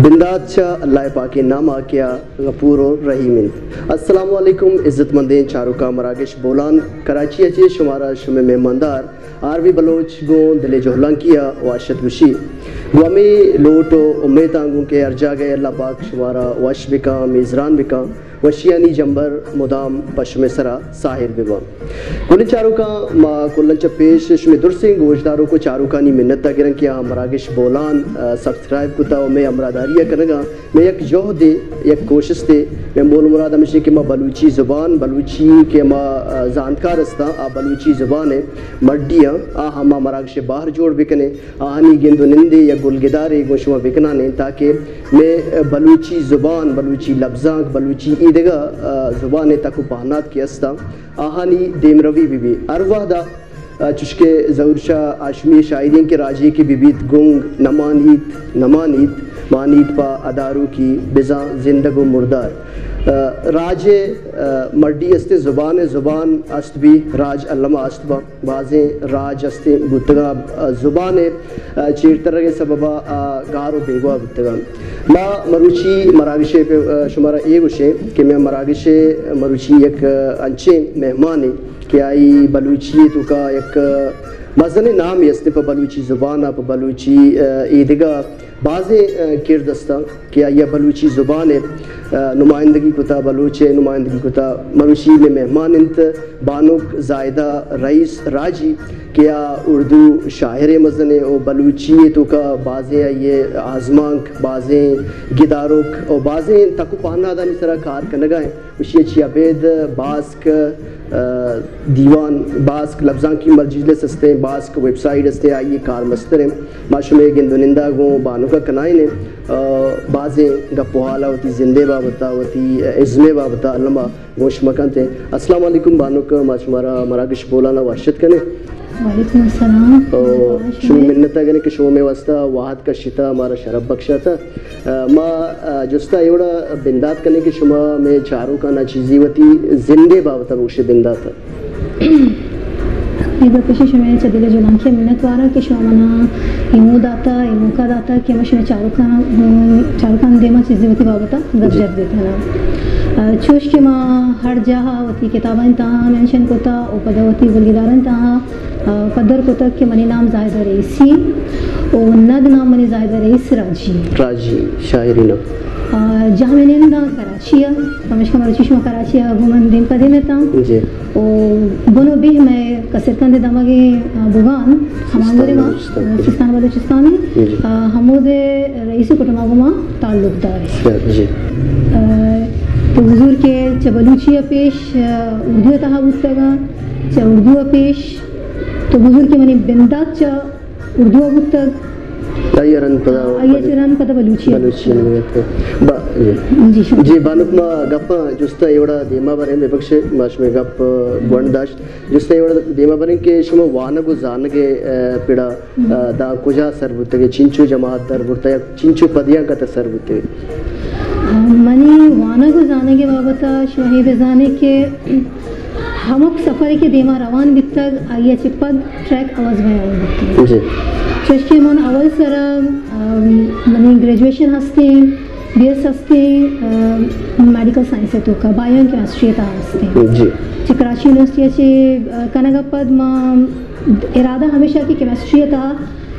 بندات چہ اللہ پاکیں نام ءَ کہ آ غفور و رحیم انت۔ السلام علیکم عزت مندیں چاروکاں، مراگش بولان کراچی ءَ چہ شمارا شمئے مہماندار آر وی بلوچ گوں دل ءِ جہلانکی ءَ واشت گوشی۔ گوں ہمے لوٹ و امیتاں گوں کہ ہر جاگہ اللہ پاک شمارا وش بکاں، میزران بکاں۔ وشیانی جمبر مدام پہ شمئے سرا ساحر بباں۔ گلیں چاروکاں، ما کلاں چہ پیش شمئے درسیں گوشداروک و چاروکانی منت ءَ گراں کہ آ مراگش بولان، آ، سبسکرائب کتا و مئے ہمراہداری ءَ کنگا۔ مئے یک جہدے، یک کوشستے، مئے مول مراد ہمیش کہ ما بلوچی زبان، بلوچی کہ ما، آ، زانتکار استاں، آ بلوچی زبان ءِ مڈی آں، آ ہم ما مراگش ءِ بہر جوڑ بکنیں۔ آہانی گند و نندے یک گلگدارے گوں شما بکنانیں تاکہ مئے بلوچی زبان، بلوچی لبزانک، بلوچی ایدگہ، آ، زبان ءِ تک و پہنات کہ استاں، آہانی دیمروی بہ بی۔ ہر وہدا، آ، چشکہ ظہور شاہ ہاشمی شاعری کہ راجے کہ بہ بیت گنگ نمانیت، نمانیت، مانیت پہ اداروکی بزاں زندگ و مردار۔ آ، راجے، آ، مڈی استیں، زبان، زبان است بی، راج الما است با۔ بازیں راج استیں بوتگاں، آ، زبان ءِ، آ، چیرترگ ءِ سبب ءَ، آ، گار و بیگواہ بوتگاں۔ ما مروچی مراگش ءَ پہ، آ، شمارا اے گوشیں کہ مئے مراگش ءِ مروچی یک، آ، انچیں مہمانے کہ آئی بلوچی ءِ توکا یک، آ، مزنیں نامے استیں پہ بلوچی زبان ءَ، پہ بلوچی، آ، ایدگہ بازیں، آ، کرد استاں کہ آئی ءَ بلوچی زبان ءِ، آ، نمائندگی کتا، بلوچ ءِ نمائندگی کتا۔ مروچی مئے مہمان انت بانک زاہدہ رئیس راجی کہ آ اردو شاعرے مزنے و بلوچی ءِ توکا بازیں آئی ءِ آزمانک، بازیں گداروک و بازیں تک و پہنادانی سرا کار کنگا انت۔ اشی ءَ چہ ابید باسک، آ، دیوان، باسک لبزانکی مجلس استیں، باسک ویب سائٹ استیں، آئی کارمستر انت۔ ما شمئے گند و نندا گوں بانک ءَ کنائینیں، آ، بازیں گپ و حال ءَ وتی زندے بابت ءَ، وتی ازمے بابت ءَ الما گوش مکنت۔ السلام علیکم بانک، ما شمارا مراگش بولان ءَ وش اتک کنیں۔ وعلیکم السلام۔ او، شمئے منت ءَ گریں کہ شما مئے واسطہ وہد کشتا، مارا شرپ بخشتا۔ آ، ما، آ، جستا اے وڑا بندات کنیں کہ شما مئے چاروکانا چیزی وتی زندے بابت ءَ بگوشے بندات ءَ۔ اے گپ اشی شمئے چہ دل ءِ جہلانکی ءَ منت وارا کہ شما منا اے موہ داتا، اے موقع داتا کہ ما شمئے چاروکاں، چاروکاں دیما چیزے وتی بابت ءَ گپ جت بکناں۔ آ، چوش کہ ما ہر جاہ ءَ وتی کتابانی تہا مینشن کتا و پدا وتی گلگدارانی تہا، آ، پدر کتگ کہ منی نام زاہدہ رئیسی و ند نام منی زاہدہ رئیس راجی۔ راجی، شاعری نام۔ آ، جہمننداں کراچی ءَ، پمیشکا مروچی شما کراچی ءَ گوں من دیم پہ دیم اتاں۔ جی۔ و بن و بہ مئے کسرکند ءِ دمگیں، آ، بگان ہمانگور ما، سیستان بلوچستان۔ سیستان بلوچستانی، جی۔ آ، ہمود ءِ رئیس کٹما گوں ما تعلق دار۔ جی۔ آ، تو حضور کہ چہ بلوچی ءَ پیش، آ، اردو ءِ تہا بوتگاں، چہ اردو ءَ پیش تو حضور کہ منی بندات چہ اردو ءَ بوتگ۔ آئی ءَ رند پدا آئی ءَ چہ رند پدا بلوچی ءَ بلوچی ءَ بوتگ۔ با-، جی۔ جی، شما۔ جی، بانک ما گپاں جستا اے وڑا دیما بریں، ببخشے، ما شمئے گپ گونڈ داشت۔ جستا اے وڑا دیما بریں کہ شما وانگ و زانگ ءِ، آ، پڑا، آ، داں کجا سر بوتگ ئے، چنچو جماعت در برتا یا چنچو پدیاں کتا سر بوتگ ئے؟ منی وانگ و زانگ ءِ بابت ءَ شما اے بزانے کہ ہمک سفرے کہ دیما روان بیتگ، آئی ءَ چہ پد ٹریک عوض بیان بیتگ۔ جی۔ چوش کہ من اول سرا، آ، منی گریجویشن ہستیں، بی ایس ہستیں، آ، میڈیکل سائنس ءِ توکا، بایو اینڈ کیمسٹری ءِ تہا ہستیں۔ جی۔ چہ کراچی یونیورسٹی ءَ چہ، آ، کنگ ءَ پد ما ارادہ ہمیش ات کہ کیمسٹری ءِ تہا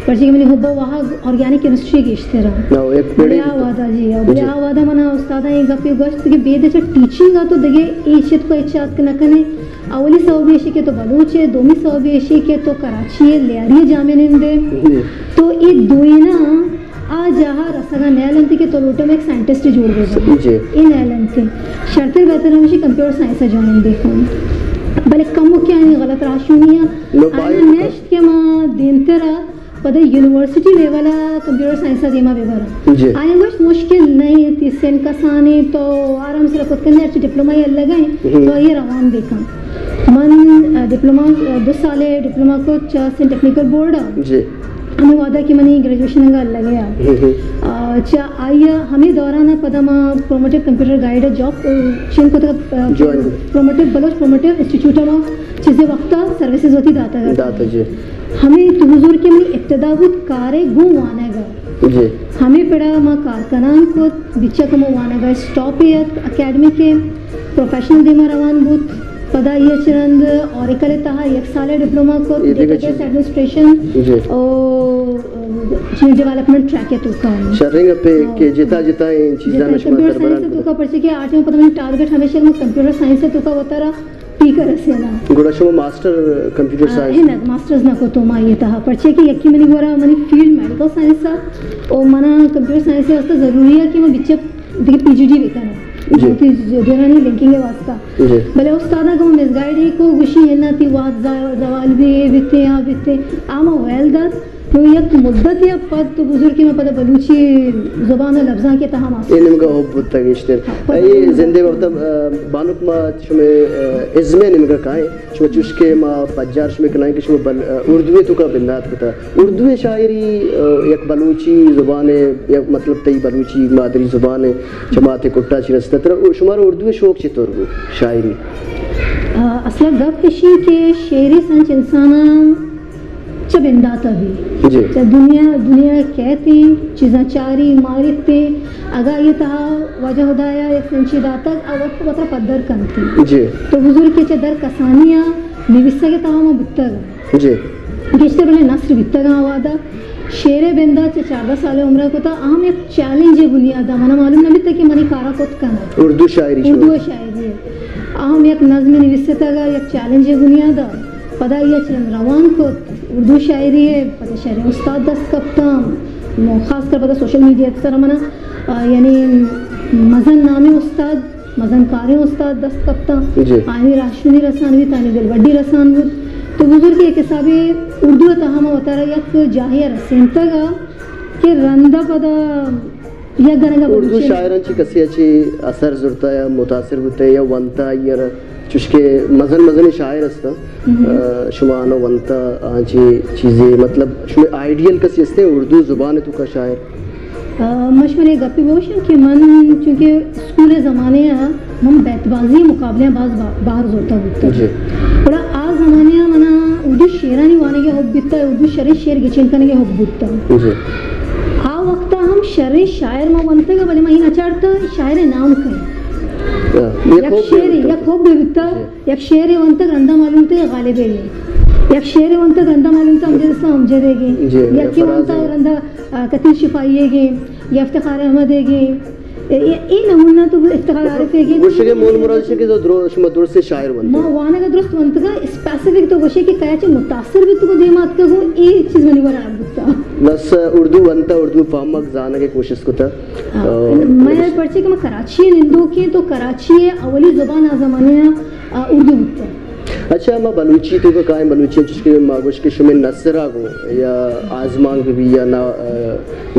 پرچہ کہ منی حب ءُ واہگ آرگینک کیمسٹری گیشتر انت۔ نہ، یک پڑے بلے آ وہدا، جی، بلے جی۔ آ وہدا منا استاداں اے گپے گوشت کہ بید چہ ٹیچنگ ءَ تو دگہ ہچ اتکا ہچ آتک نہ کنے۔ اولی سبب ایشی کہ تو بلوچ ئے، دومی سبب ایشی کہ تو کراچی ئے، لیاری ءِ جامعہ نندے۔ جی۔ تو اے دوئیناں آ جاہا رسگا نیل انت کہ تو لوٹے یک سائنٹسٹ جوڑ بے۔ جی۔ اے نیل انت۔ شرتر بہتر ہمیشی کمپیوٹر سائنس ءَ جوائن بے کن۔ بلے کمکیانی غلط راہشونی ءَ نو آیا باید نشت کہ ما دیمترا پدا یونیورسٹی لیول ءَ کمپیوٹر سائنس ءَ دیما بہ براں۔ جی۔ آیاں گوشت مشکل نہ انت، تئی سن کسانیں، تو آرام سرا کت کنے، ہرچی ڈپلوما یے لگا انت، ہم۔ تو آئی ءَ روان بہ کن۔ من، آ، ڈپلوما، آ، دو سال ءِ ڈپلوما کت چہ سندھ ٹیکنیکل بورڈ ءَ۔ جی۔ ہمے وہدا کہ منی گریجویشن انگا لگا۔ ہم، ہم۔ آ، چہ آئی ءَ ہمے دوران ءَ پدا ما پروموٹیو کمپیوٹر گائیڈ ءَ جاب، آ، شروع کتگ، آ، جوائن کتگ۔ پروموٹیو، بلوچ پروموٹیو انسٹیٹیوٹ ءَ ما چیزے وقتا سروسز وتی داتگ۔ داتگ، جی۔ ہمے تو حضور کہ منی ابتدا بوت کارے گوں وانگ ءَ۔ جی۔ ہمے پڑا ما کار کنان کت، بچک ہمو وانگ ء اسٹاپ ات، اکیڈمک ء پروفیشنل دیما روان بوت۔ پدا آئی ء چہ رند اوریکل ء تہا یک سال ء ڈپلوما کت، اے دگہ ڈیٹا بیس چیز۔ ایڈمنسٹریشن جی۔ او چیز ڈیولپمنٹ ٹریک ء توکا۔ شریں گپے ہاں۔ کہ جتا جتا ایں چیزاں جتا شما کمپیوٹر دربران سائنس ء کت۔ توکا، پرچے کہ آ ٹائم ء پدا منی ٹارگٹ ہمیشہ ما کمپیوٹر سائنس ء توکا وتارا پیکر رسینا۔ گڑا شما ماسٹر کمپیوٹر آ، سائنس؟ اے نہ، ماسٹرز نہ کتو ما یہ تہا، پرچے کہ یکی منی گورا منی فیلڈ میڈیکل سائنس ء، او منا کمپیوٹر سائنس ء واسطہ ضروری ہے کہ میں بچے دگہ پی جی ڈی بکناں۔ جی۔ وتی دورانی لنکنگ ء واسطہ۔ جی۔ بلے استاد ء گوں مس گائیڈ ہی کو گوشی، انا تی وات زا-، زوال بھی، اے بیتے، آ بیتے، آ ما ویل دات۔ نوں یک مدتے ء پد تو بزرگ کہ من پدا بلوچی زبان ء لبزانک ء تہا ماسٹر اے نمگا حب بوتگ گیشتر۔ ہاں، پدا اے نمگا زندے وقت، آ، بانک ما شمے، آ، ازم ء نمگا کائیں۔ شما چوش کہ ما پجار شمے کنائیں کہ شما بل-، آ، اردو ء توکا بندات کتا۔ اردو ء شاعری، آ، یک بلوچی زبان ء، یک مطلب تئی بلوچی مادری زبان ء چہ مات ء کٹا چی رستا۔ ترا شمارا اردو ء شوق چطور بو شاعری؟ آ، اصل ء گپ اشی کہ شعر ء سنچ انسان ء چہ بندات ء بی۔ جی۔ چہ دنیا، دنیا کیت ایں، چیزاں چاری، ماریت ایں۔ اگاں آئی ء تہا واجہ خدایا یک سنچے داتگ، آ وت وترا پدر کنت ایں۔ جی۔ تو بزرگ کہ چہ در کسانی ء نویسگ ء تہا ما بوتگ۔ جی۔ گیشتر بلے نثر بیتگ آں آواد ء۔ شعر ء بندات چہ چاردہ سال ء عمر ء کتا، آ ہم یک چیلنج ء بنیاد ء۔ منا معلوم نہ بیتگ کہ منی کارا کت کنت۔ اردو شاعری شو؟ اردو شاعری ء۔ آ ہم یک نظم نویستگ ء یک چیلنج ء بنیاد ء۔ پدا آئی ء چہ رند روان کت، اردو شاعری ء پدا شریں استاد دست کپتاں۔ خاص کر پدا سوشل میڈیا ء سرا منا، آ، یعنی مزن نامیں استاد، مزن کاریں استاد دست کپتاں۔ جی۔ آنی راہشونی رسان بیت، آنی دلبڈی رسان بوت۔ تو بزرگ یک حسابے اردو ء تہا ما وتارا یک جاہے ء رسینتگ ء کہ رندا پدا یک گرنگا اردو بلوچی شاعران چی کسی ء چی اثر زرتا یا متاثر بوتا یا ونتا یا چوشکہ مزن مزنیں شاعر است، آ، شما آنو ونتا آنچی چیزے، مطلب، شما آئیڈیل کسی ہستے اردو زبان توکا شاعر؟ آ، من شمارا یک گپے بگوشاں کہ من چونکہ اسکول ء زمانے ء من بیت بازی مقابلے ء باز با-، بہر زرتا بوتا۔ جی۔ گڑا آ زمانے ء منا اردو شعرانی وانگ ء حب بیتا، اردو شریں شعر گچین کنگ ء حب بوتا۔ جی۔ آ وقت ء ہم شریں شاعر ما ونتگ، بلے ما این اچارتا شاعر ء نام کئے۔ آ، یک یک حب شعر، بیتا۔ یک حب بیتا۔ جی۔ یک شعرے ونتگ رندا معلوم تے غالب ئیگیں۔ یک شعرے ونتگ رندا معلوم تے امجد اسلام امجد ئیگیں۔ جی، یکے فراز ونتگ ئیگیں۔ رندا، آ، قطیف شفاعی ئیگیں یا افتخار احمد ئیگیں۔ اے، اے، اے نمونہ تو افتخار عارف ئیگیں۔ گوشگے مول مراد چہ کہ تو درو-، شما درست شاعر ونتگ۔ ما وانگا درست ونتگا، اسپیسیفک تو گوشے کہ کیا چہ متاثر بیتگو دیما اتکگو، اے چیز منی ورا بوتا۔ بس اردو ونتا، اردو فہمگ زانگ کوشست کتا۔ ہاں، آ، من پرچے کہ من کراچی ء نندوکیں تو کراچی ء اولی زبان آ زمانے ء، آ، اردو بوتگ۔ اچھا، ما بلوچی توکا کائیں، بلوچی چش کہ ما گوش کہ شمے نثر ء گوں یا آزمانک بہ بی یا نا، آ،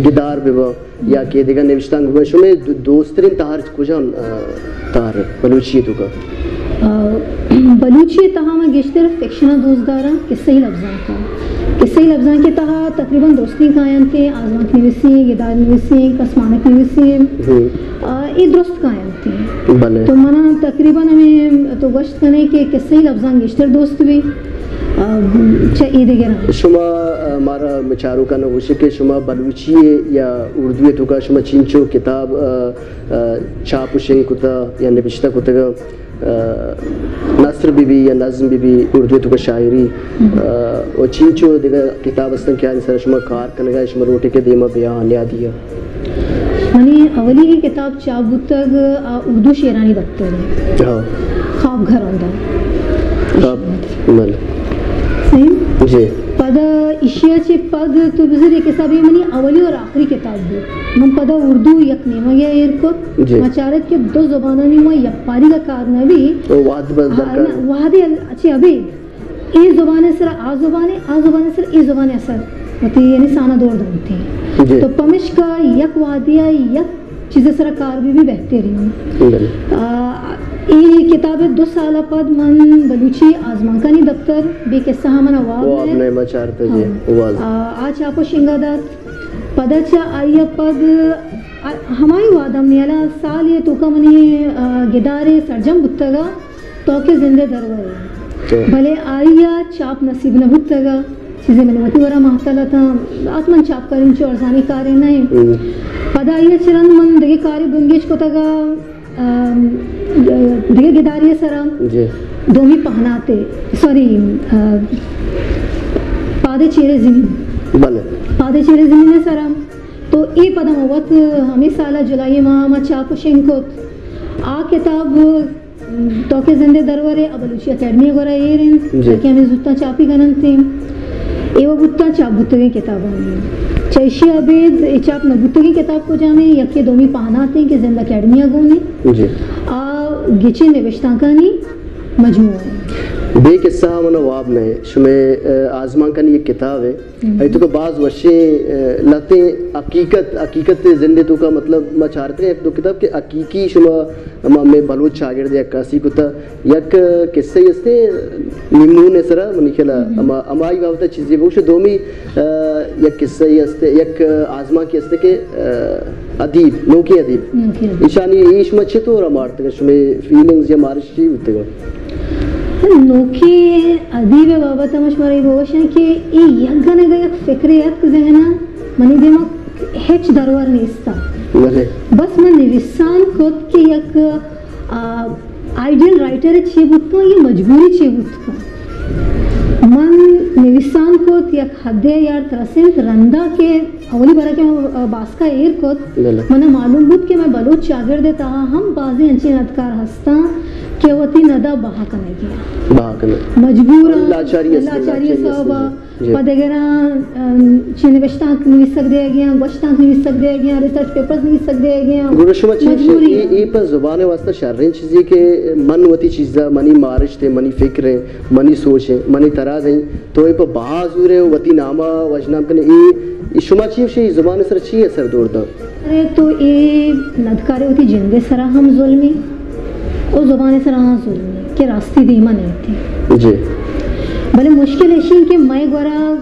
گدار بہ با یا کہ دگہ نوشتانک بہ با، شمے دو-، دوسترین تہر کجام، آ، تہر بلوچی توکا؟ آ، بلوچی ء تہا من گیشتر فکشن ء دوست داراں، قصہی لبزانک ء۔ قصہی لبزانک ء تہا تقریباً درستیں کاینت، آزمانک نویسی، گدار نویسی، کسمانک نویسی۔ ہم۔ آ، اے درست کاینت۔ بلے۔ تو منا تقریباً ہمیں تو گوشت کنے کہ قصہی لبزانک گیشتر دوست بی، آ، چہ اے دگراں۔ شما، آ، مارا چاروکاں گوشے کہ شما بلوچی ء یا اردو ء توکا شما چینچو کتاب، آ، آ، چاپ و شنگ کتا یا نبشتہ کتگا؟ آ، نثر بہ بی یا نظم بہ بی، اردو توکا شاعری، آ، و چینچو دگہ کتاب استن کہ آنی سر شما کار کنگا، شما لوٹے کہ دیما بیان یا دیا؟ منی اولی کتاب چاپ بوتگ، آ، اردو شعرانی دفتر۔ ہاں۔ خواب گھر آندا۔ خواب، بلے۔ صحیح؟ جی۔ پدا ایشی ء چہ پد تو بزر یک حسابے منی اولی اور آخری کتاب بوت۔ من پدا اردو یک نیمگے ء ایر کت۔ جی۔ ما چارت کہ دو زبانانی ما یک پاری کا کار نہ بی۔ او وہد بس ہاں، درکار۔ نہ، وہدے ال-، اچھے ابید۔ اے زبان ء سرا آ زبان ء، آ زبان ء سرا اے زبان ء اثر وتی یعنی سانا دور دنت۔ جی۔ تو پمشکا یک وہدے ء یک چیز ء سرا کار بی بی بہترین۔ بلے۔ آ، اے کتاب ء دو سال ء پد من بلوچی آزمانکانی دفتر بے قصہ ہم منا واب واب نے۔ نے ما چارتا جی، ہاں۔ واز۔ آ، آ چاپ و شنگا دات۔ پدا چہ آئی ء پد، آ، ہمائی وہد ہم نیالا سال ء توکا منی، آ، گدارے سرجم بوتگا، تو کہ زندے درورے۔ تو۔ بلے آئی ء چاپ نصیب نہ بوتگا۔ چیزے منی وتی گورا مہتل اتاں، آت من چاپ کاریں چو ارزانی کارے نہ ایں۔ ہم۔ پدا آئی ءَ چہ رند من دگہ کارے بنگیج کتگ ءَ، ام، دگہ گدارے ءِ سرا۔ جی۔ دومی پہناتے، سوری، آ، پادے چیرے زمین۔ بلے۔ پادے چیرے زمین ءِ سرا۔ تو اے پدا من وت ہمے سال ءَ جولائی ءِ ماہ ءَ ما چاپ ءُ شنگ کت۔ آ کتاب تو کہ زندے درورے ءَ بلوچی اکیڈمی ءِ گورا ایر انت، جی۔ تاکہ ہمے زوتاں چاپی کن انت۔ اے و بوتاں چاپ بوتگیں کتابانی۔ چہ ایشی ءَ ابید اے چاپ نہ بوتگیں کتاب کجام ایں؟ یکے دومی پہنات ایں کہ زند اکیڈمی ءَ گون ایں۔ جی۔ آ گچین نبشتانکانی مجموعہ ایں۔ بے قصہ ءَ من واب نہ ایں۔ شمئے، ءَ، آزمانکانی یک کتاب ایں۔ ہم۔ اے تو کہ باز وشیں، ءَ، لہتیں حقیقت، حقیقت زندے تو کا مطلب ما چارتے یک دو کتاب کہ حقیقی شما ہما مئے بلوچ چاگرد ءِ عکاسی کتا۔ یک قصہ ہستے نیمون ءِ سرا منی خیال ءَ ہم۔ ہما، ہمائی بابت ءَ چیزے بگوش۔ دومی، ءَ، یک قصہ ہستے، یک آزمانکے ہستے کہ، ءَ، ادیب، نوکیں ادیب۔ نوکیں ادیب۔ ایشانی، ایش ما چطور مارتگ؟ شمئے فیلنگز یا مارش چی بوتگ؟ نوکیں ادیب ءِ بابت ءَ ما شمارا اے بگوشاں کہ اے یک گنگ ءَ یک فکرے اتک ذہن ءَ، منی دیم ءَ ہچ درور نیست ءَ۔ بلے۔ بس من نویسان کت کہ یک، آ، آئیڈیل رائٹر چے بوت کن، یہ مجبوری چے بوت کن۔ من نویسان کت، یک حدے یار ترسینت، رندا کہ اولی برا کہ من باسکا ایر کت، بلے۔ منا معلوم بوت کہ مئے بلوچ چاگرد ءِ تہا ہم بازیں انچیں ندکار ہستاں کہ وتی ندا بہا کنگی آں۔ بہا کنگ۔ مجبور آں، لاچاری است، لاچاری لاچاری است، سبب آ۔ جی۔ پہ دگراں، ام، چی نبشتانک نویسگ دیگی آں، گوشتانک نویسگ دیگی آں، ریسرچ پیپرز نویسگ دیگی آں۔ گڑا شما چی مجبوری اے، آں۔ اے پہ زبان ءِ واسطہ شریں چیزے کہ من وتی چیزا، منی مارشت ایں، منی فکر ایں، منی سوچ ایں، منی تراد ایں، تو اے پہ بہا زورے، وتی ناما وشنام کنے، اے، اے شما چی گوشے، اے زبان ءِ سر چی اثر دور داں؟ ارے تو اے ندکارے وتی جند ءِ سرا ہم ظلمی، او زبان ءِ سرا ہم ظلمی کہ راستی دیما نیتی۔ جی۔ بلے مشکل ایشی کہ مئے گورا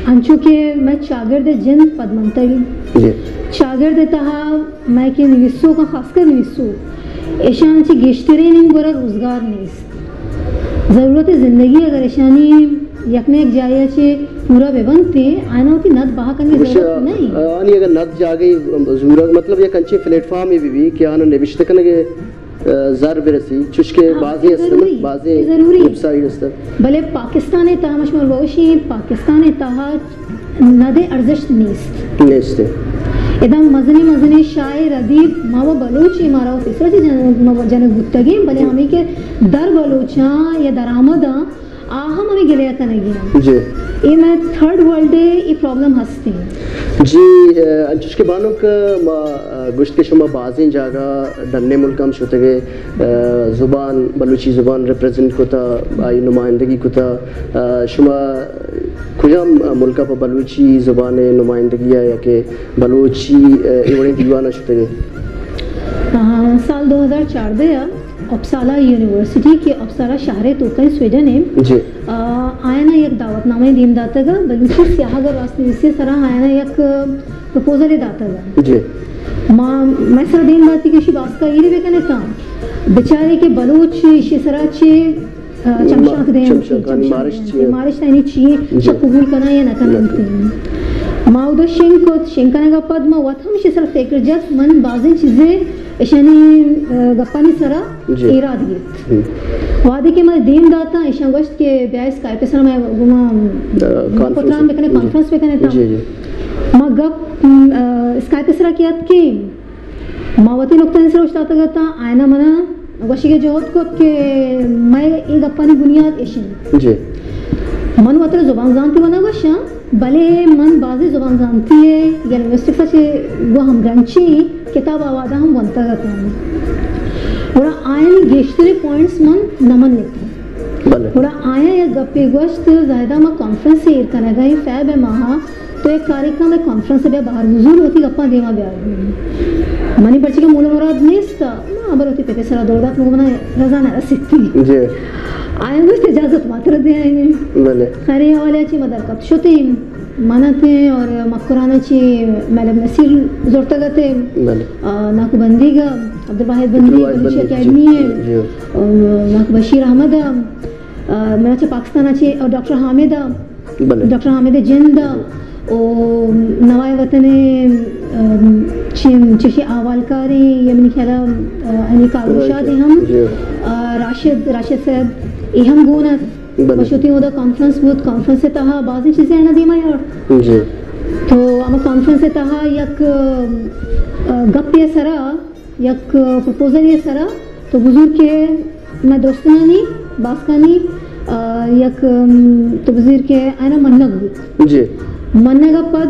انچو کہ مئے چاگرد ءِ جند پدمنتگی۔ جی۔ چاگرد ءِ تہا مئے کہ نویسوکاں، خاص کر نویسوک، ایشاں چہ گیشترین گورا روزگار نیست۔ ضرورت زندگی اگر ایشانی یک نہ یک جاہے ءَ چہ پورا بہ بنت، آیاں وتی ند بہا کنگی ضرورت نہ ایں۔ آنی اگر ند جاگہے زورگ، مطلب یک انچیں پلیٹ فارمے بہ بی کہ آناں نبشتہ کنگ ءِ، ءَ، زر برسی، چوشکہ ہاں، بازیں اے است، ضروری، بازیں اے ضروری۔ ویب سائٹ است۔ بلے پاکستان ءِ تہا، ما شمارا بگوشیں، پاکستان ءِ تہا ند ءِ ارزشت نیست۔ نیست۔ ادا مزنیں مزنیں شاعر، ادیب، ما و بلوچ ایں، مارا و پیسرا چہ جن-، ما و جنگ بوتگیں، بلے ہمے کہ در بلوچاں یا درآمداں، آ ہم ہمے گلہ ءَ کنگی انت۔ جی۔ اے مئے تھرڈ ورلڈ ءِ اے پرابلم ہست انت۔ جی، ءَ، انچوش کہ بانک ما، ءَ، گوشت کہ شما بازیں جاگہ ڈنّیں ملک ہم شتگ ئے، ءَ، زبان، بلوچی زبان ریپریزنٹ کتا، آئی نمائندگی کتا، ءَ، شما کجام ملک ءَ پہ بلوچی زبان ءِ نمائندگی ءَ یا کہ بلوچی، ءَ، اے وڑیں دیوان ءَ شتگ ئے؟ آ، سال دو ہزار چاردہ ءَ اپسالا یونیورسٹی کہ اپسالا شہر ءِ توکا سویڈن ءَ، جی۔ آ، آیاں یک دعوت نامہ دیم داتگ ءَ، بلوچی سیاہ گر راست نویسی سرا آیاں یک پروپوزل داتگ ءَ۔ جی۔ ما، مئے سرا دیم داتی کہ اشی باسکا ایری بکنے تاں۔ بچارے کہ بلوچ اشی سرا چے، آ، ما-، چمشانک دیں، چمشانکانی چمشانک مارشت دیں، چی ایں؟ مارشت یعنی چی ایں؟ جی۔ چہ قبول کناں یا نہ کناں۔ نہ کناں۔ ما اودا شنگ کت، شنگ کنگ ءَ پد ما وت ہم اشی سرا فکر جت، من بازیں چیزے اشانی، آ، گپانی سرا جی۔ ایراد گیت۔ ہم۔ وہدے کہ من دیم داتاں، ایشاں گوشت کہ بیا اسکائپ ءِ سرا مئے گوما، آ، کانفرنس۔ پتران بکنے، جی۔ کانفرنس بکنے تاں۔ جی، جی۔ ما گپ، م، آ، اسکائپ ءِ سرا کہ اتکیں، ما وتی نقطہ ءِ سرا اوشتاتگ اتاں، آیاں منا گوشگ ءِ جہد کت کہ مئے اے گپانی بنیاد ایش انت۔ جی۔ من وترا زبان زانتی منا گوشاں، بلے من بازیں زبان زانتی ءِ یا لنگوسٹکس ءَ چہ گوں ہمگرنچیں کتاب آواداں ہم ونتگ اتاں۔ گڑا آیانی گیشتریں پوائنٹس من نہ منتاں۔ بلے۔ گڑا آیاں یک گپے گوشت، زاہدہ ما کانفرنس ایر کنگ ءَ ایں فیب ءِ ماہ ءَ، تو یک کارے کن، مئے کانفرنس ءَ بیا بہر بزور، وتی گپاں دیما بیار۔ منی پرچہ کہ مول ءُ مراد نیست، ما ہبر وتی پت ءِ سرا دور دات، مگو منا رضا نہ رسیت۔ جی۔ آیاں گوشت اجازت ما ترا دیائیں۔ بلے۔ خیر، اے حوالے ءَ چہ ما درکپت شتیں۔ من اتیں اور مکران ءَ چہ مہلب نصیر زرتگ اتیں۔ بلے۔ آ، ناکو بندیگ ءَ، عبدالواحد بندیگ، عبدالواحد بلوچی بندیگ، جی۔ اکیڈمی ءِ، جی۔ اور ناکو بشیر احمد ءَ، آ، منا چہ پاکستان ءَ چہ اور ڈاکٹر حامد ءَ، بلے۔ ڈاکٹر حامد ءِ جند ءَ، او نوائے وطن ءِ، ام، چم-، چشیں احوالکاریں، یا منی خیال ءَ، ا، ہمے کاروشات ءِ ہم، جی۔ ا، راشد، راشد صاحب، اے ہم گون ات۔ بلے۔ و شتیں اودا کانفرنس بوت، کانفرنس ءِ تہا بازیں چیزے آیاں دیما یارت۔ جی۔ تو ہما کانفرنس ءِ تہا یک، ا، گپے ءِ سرا، یک پروپوزلے ءِ سرا تو بزور کہ مئے دوستانی، باسکانی، آ، یک، ام، تو بزور کہ آیاں منگ بوت۔ جی۔ منگ ءَ پد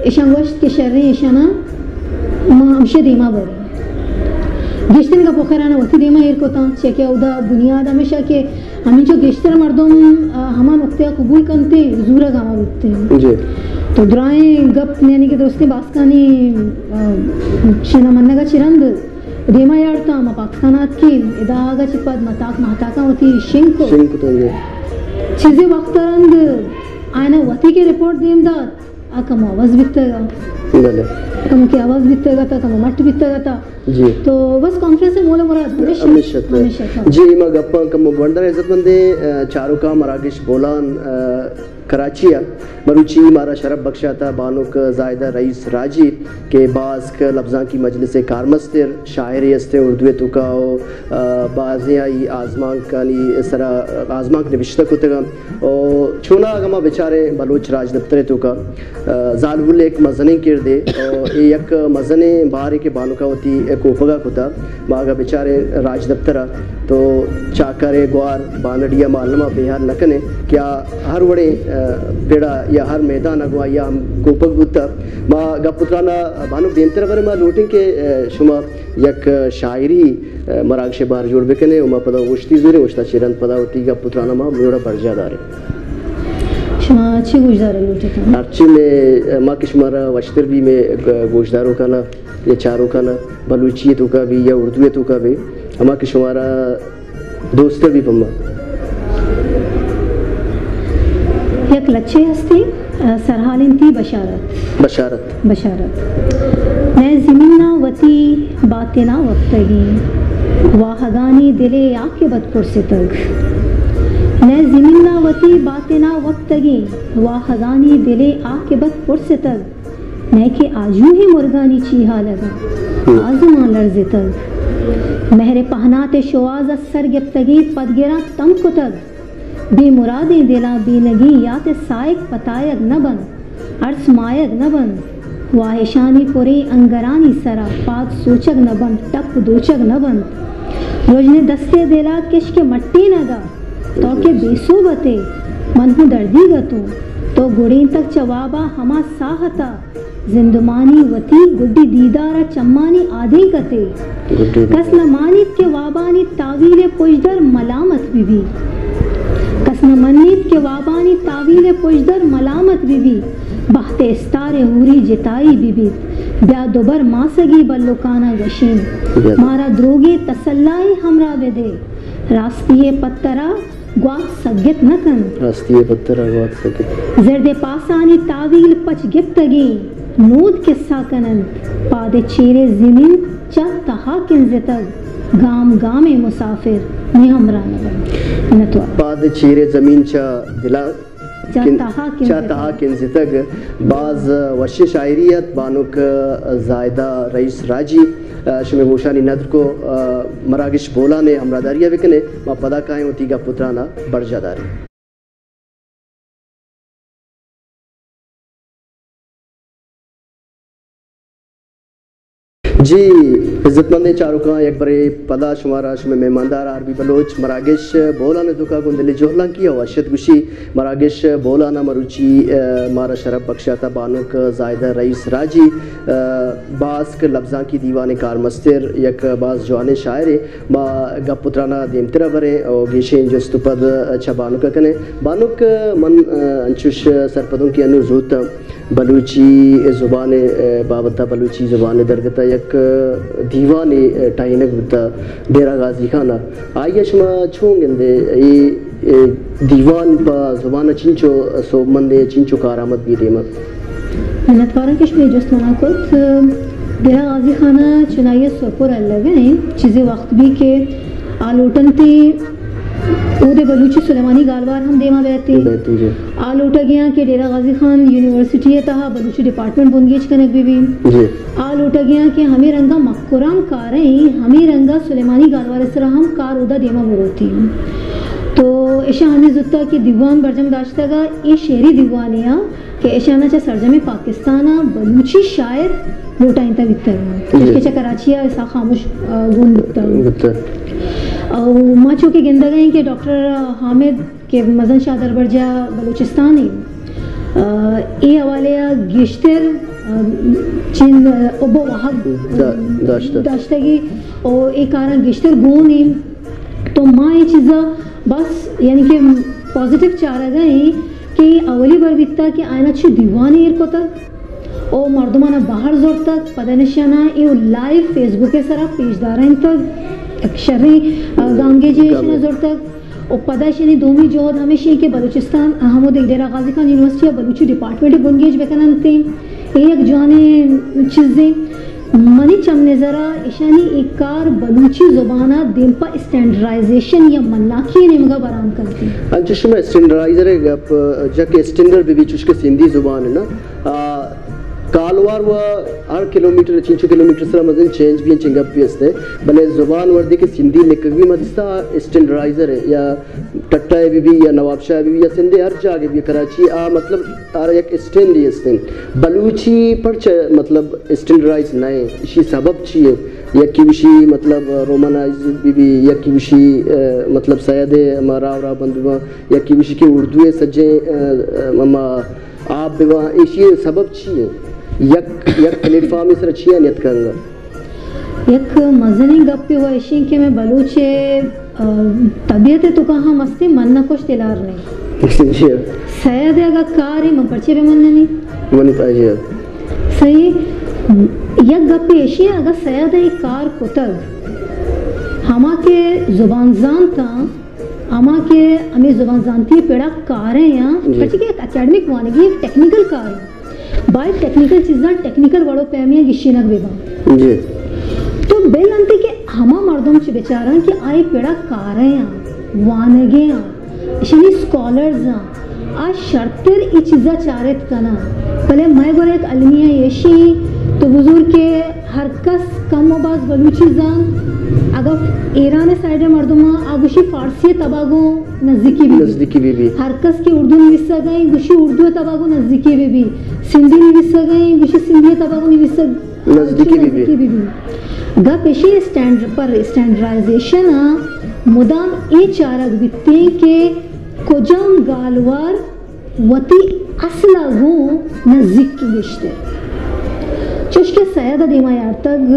ایشاں گوشت کہ شریں، ایشاناں ما ہمشے دیما بریں۔ گیشتریں گپ و خیراناں وتی دیما ایر کتاں، چیا کہ اودا بنیاد ہمیش ات کہ ہمینچو گیشتر مردم، آ، ہما نقطہ ءَ قبول کنتیں، زورگ ہما بیتیں۔ جی۔ تو درائیں گپ، یعنی کہ درستیں باسکانی، آ، شنا منگ ءَ چہ رند دیما یارتاں، ما پاکستان ءَ اتکیں، ادا آگا چہ پد ما تاک ماہتاکاں وتی شنگ کت۔ شنگ کت، جی۔ چیزے وقت ءَ رند آیاں وتی کہ رپورٹ دیم دات، آ کمو عوض بیتگ ات۔ بلے۔ کمو کہ عوض بیتگ ات، کمو مٹ بیتگ ات۔ جی۔ تو بس کانفرنس ءِ مول ءُ مراد ہمیش ات۔ ہمیش ات۔ ہمیش ات۔ جی، ما گپاں کمو گونڈر عزت مندیں، ا، چاروکاں، مراگش بولان، ا، کراچی ءَ مروچی مارا شرپ بخشاتہ بانک زاہدہ رئیس راجی کہ باسک لبزانکی مجلس ءِ کارمستر، شاعرے استیں اردو ءِ توکا و، ا، بازیں آئی آزمانکانی سرا آزمانک نبشتہ کتگ انت۔ و چونا اگاں ما بچاریں بلوچ راجدپتر ءِ توکا، ا، زالبول ءِ یک مزنیں کردے، و اے یک مزنیں بارے کہ بانک ءَ وتی کوپگ ءَ کتہ۔ ما اگاں بچاریں راجدپتر ءَ تو چاکر ءِ گوار بانڑی ءِ معلم ءَ بے ہیال نہ کنیں کہ آ ہر وڑیں، ا، پڑ ءَ یا ہر میدان ءَ گوں آئی ءَ ہم کوپگ بوتہ۔ ما گپ ءُ تران ءَ بانک دیمتر ءَ بریں، ما لوٹیں کہ، ا، شما یک شاعری، ا، مراگش ءِ بہر جوڑ بکنیں و ما پدا اوشتی زوریں، اوشتا چہ رند پدا وتی گپ ءُ تران ءَ ما ہمے وڑا برجاہ داریں۔ شما چی گوشدار لوٹتاں؟ ہرچی مئے، ما کہ شمارا وشتر بی مئے گوشداروکانا یا چاروکانا بلوچی ءِ توکا بی یا اردو ءِ توکا بی، ہما کہ شمارا دوست بی پما۔ یک لچے ہستی، ا، سرحال انتی بشارت۔ بشارت۔ بشارت۔ مئے زمین ءَ وتی باتن ءَ وپتگیں واہگانی دل ءِ عاقبت پرستگ۔ مئے زمین ءَ وتی باتن ءَ وپتگیں واہگانی دل ءِ عاقبت پرستگ۔ نئے کہ آجوہی مرگانی چی حال اگاں ہم۔ آزمان لرزتگ۔ مہر پہنات شواز از سر گپتگیں پدگراں تم کتگ۔ بے مرادیں دلاں بینگیں یات سائگ پتایگ نہ بنت، ارس مایگ نہ بنت۔ واہشانی پریں انگرانی سرا پاد سوچگ نہ بنت، ٹپ دوچگ نہ بنت۔ رژن دستے دلا کشک مٹینگا تو کہ بے سوب اتے، من ہوں دردیگ اتوں۔ تو گڑینتگ چہ وابا ہما ساہتا، زندمانی وتی گڈی دیدارا چمانی آدینک اتے۔ گڈی دیدار۔ کس نہ مانیت کہ وابانی تاویل پژدر ملامت بہ بیت۔ کس نہ منیت کہ وابانی تاویل پژدر ملامت بہ بیت۔ بہت استار ہوری جتائی بہ بیت۔ بیا دوبر ماسگی بلکانا گشین۔ بیا۔ مارا دروگے تسلائے ہمراہ بدے۔ راستی ءِ پترا گوات سگت نہ کنت۔ راستی ءِ پترا گوات سگت۔ زرد پاسانی تاویل پچ گپتگیں نود کسہ کننت۔ پاد چیرے زمین چہ تہا کنزتگ۔ گام گامے مسافر نی ہمراہ نہ بنت۔ منتوار۔ پاد چیرے زمین چہ دلا چہ کن-، تہا چہ کنزتگ۔ تہا کنزتگ۔ باز وشیں شاعری ات بانک زاہدہ رئیس راجی۔ شمئے گوشانی ندر کو، مراگش بولان ءِ ہمراہداری ءَ بکنے۔ ما پدا کائیں وتی گپ ءُ تران ءَ برجاہ داریں۔ جی، عزت مندیں چاروکاں، یک برے پدا شمارا شمئے مہماندار آر بی بلوچ مراگش بولان ءِ توکا گوں دلی جہلانکی ءُ وشت گوشی۔ مراگش بولان ءَ مروچی، ءَ، مارا شرپ بخشاتہ بانک زاہدہ رئیس راجی، ءَ، باسک لبزانکی دیوان ءِ کارمستر، یک باز جوانیں شاعرے۔ ما گپ ءُ تران ءَ دیمتر ءَ بریں ءُ گیشیں جست ءُ پد چہ بانک ءَ کنیں۔ بانک، من، ءَ، انچوش سرپدوں کہ انوں زوت بلوچی زبان ءِ بابت ءَ، بلوچی زبان ءِ درگت ءَ یک دیوانے ٹہینگ بوتہ ڈیرہ غازی خان ءَ۔ آئی ءَ شما چون گندے؟ اے، اے دیوان پہ زبان ءَ چنچو سوبمندیں، چنچو کارآمد بی دیما؟ منتواراں کہ شمئے جست منا کت۔ ڈیرہ غازی خان ءَ چنائی ءَ سرپر الگ ءَ ایں۔ چیزے وقت بی کہ آ لوٹنتی اودے بلوچی سلیمانی گالوار ہم دیما بیت۔ بیت، جی۔ آ لوٹگیاں کہ ڈیرہ غازی خان یونیورسٹی ءِ تہا بلوچی ڈیپارٹمنٹ بنگیج کنگ بہ بی۔ جی۔ آ لوٹگیاں کہ ہمے رنگا مکران کاریں، ہمے رنگا سلیمانی گالوار ءِ سرا ہم کار اودا دیما بروتی۔ تو اشاں ہمے زوتا کہ دیوان برجم داشتگا، اے شعری دیوانے آ کہ اشانا چہ سرجمیں پاکستان ءَ بلوچی شاعر لوٹائینتہ بیتگ انت، جی۔ کہ چہ کراچی ءَ اسحاق خاموش، آ، گون بیتگ۔ بیتگ۔ او ما چو کہ گندگ ءَ ایں کہ ڈاکٹر حامد کہ مزن شاہ دربرجاہ بلوچستان ایں، آ، اے حوالے ءَ گیشتر، آ، چین، آ، حب و واہگ دا-، داشتہ۔ داشتگی او اے کاراں گیشتر گون ایں۔ تو ما اے چیزا بس یعنی کہ پازیٹیو چارگ ءَ ایں کہ اولی بر بیتا کہ آیانا چو دیوانے ایر کتگ او مردمانا بہر زرتگ، پدا اشانا اے لائیو فیس بک ءِ سرا پیش دارینتگ، یک شریں، آ، گامگیجے اشانا زرتگ۔ و پدا اشانی دومی جہد ہمیش ایں کہ بلوچستان، ہمودے ڈیرہ غازی خان یونیورسٹی ءَ بلوچی ڈیپارٹمنٹ بنگیج بکننت۔ اے یک جوانیں چیزے۔ منی چم نظر ءَ اشانی اے کار بلوچی زبان ءَ دیم پہ اسٹینڈرائزیشن یا مناکی ءِ نیمگ ءَ بران کنت۔ انچش شما اسٹینڈرائزر ءِ گپ جت کہ اسٹینڈرڈ بہ بی، چوش کہ سندھی زبان نا، آ، گالوار و ہر کلومیٹر، چنچو کلومیٹر سرا مزن چینج بی، انچیں گپ بی است، بلے زبان وردی کہ سندھی لکھگ بی، ما دیستا اسٹینڈرائزر ہے یا ٹٹا ءَ بہ بی یا نوابشاہ ءَ بہ بی یا سندھ ءِ ہر جاگہ بہ بی، کراچی ءَ، مطلب، آرا یک اسٹینڈے است انت۔ بلوچی پرچہ، مطلب، اسٹینڈرائز نہ انت؟ اشی سبب چی انت؟ یکی گوشی، مطلب، رومانائز بہ بی، یکی گوشی، آ، مطلب، سید ءِ ہما راہ راہ بند بہ باں، یکی گوشی کہ اردو ءِ سجیں، آ، آ، ہما آپ بہ باں، اشی سبب چی انت؟ یک، یک پلیٹ فارم ءِ سرا چیا نیت کنگ ءَ؟ یک مزنیں گپے و ایشیں کہ مئے بلوچ ءِ، آ، طبیعت ءِ توکا ہم استیں، من نہ کشت دلار نئیں۔ جی۔ سید ءِ اگاں کارے من پرچے بہ مننی؟ منی پا، جی۔ صحیح۔ یک گپے ایشیں، اگاں سید ءِ کار کتگ، ہما کہ زبان زانتاں، ہما کہ ہمے زبان زانتی ءِ پڑا کاریں آں، جی۔ پرچے کہ یک اکیڈمک وانگی، یک ٹیکنیکل کارے۔ باید ٹیکنیکل چیزاں ٹیکنیکل وڑ و پیمے ءَ گیشینگ بہ باں۔ جی۔ تو بل انت کہ ہما مردم چہ بچاراں کہ آئی پڑا کاریں آں، وانگیں آں، اشانی اسکالرز آں، آ شرتر اے چیزا چارت کناں۔ بلے مئے گورا یک المیہ ایشی، تو بزور کہ ہر کس کم و باز بلوچی زان، اگاں ایران ءِ سائیڈ ءِ مردماں آ گوشی فارسی ءِ تبا گوں نزدیکی بہ بی۔ نزدیکی بہ بی۔ ہر کس کہ اردو نویسگ ءَ گوشی اردو ءِ تبا گوں نزدیکی بہ بی۔ سندھی نویسگ ءَ گوشی سندھی ءِ تبا گوں نویسگ نزدیکی بہ بی۔ نزدیکی بہ بی۔ گپ ایشی اسٹینڈ-، پر اسٹینڈرائزیشن ءَ مدام اے چارگ بیتیں کہ کجام گالوار وتی اصل ءَ گوں نزیک گیشتر۔ چوش کہ سید ءَ دیما یارتگ،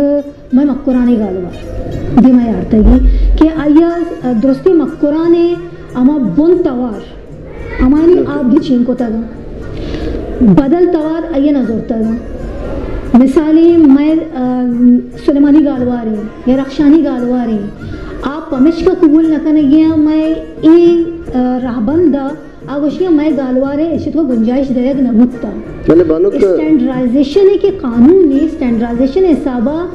مئے مکرانی گالوار دیما یارتگی کہ آئی ءَ درستیں مکران ءِ ہما بن توار، ہمانی آپ گچین کتگ، بدل توار آئی ءَ نہ زرتگ۔ مثالی مئے، آ، سلیمانی گالواریں یا رخشانی گالواریں، آپ پمشکا قبول نہ کنگی آں مئے اے، آ، رہبند ءَ آ گوشی مئے گالوار ءَ ایشی تو گنجائش دئیگ نہ بوتا۔ بلے بانک اسٹینڈرائزیشن ءِ کہ قانون ءِ اسٹینڈرائزیشن ءِ حسابا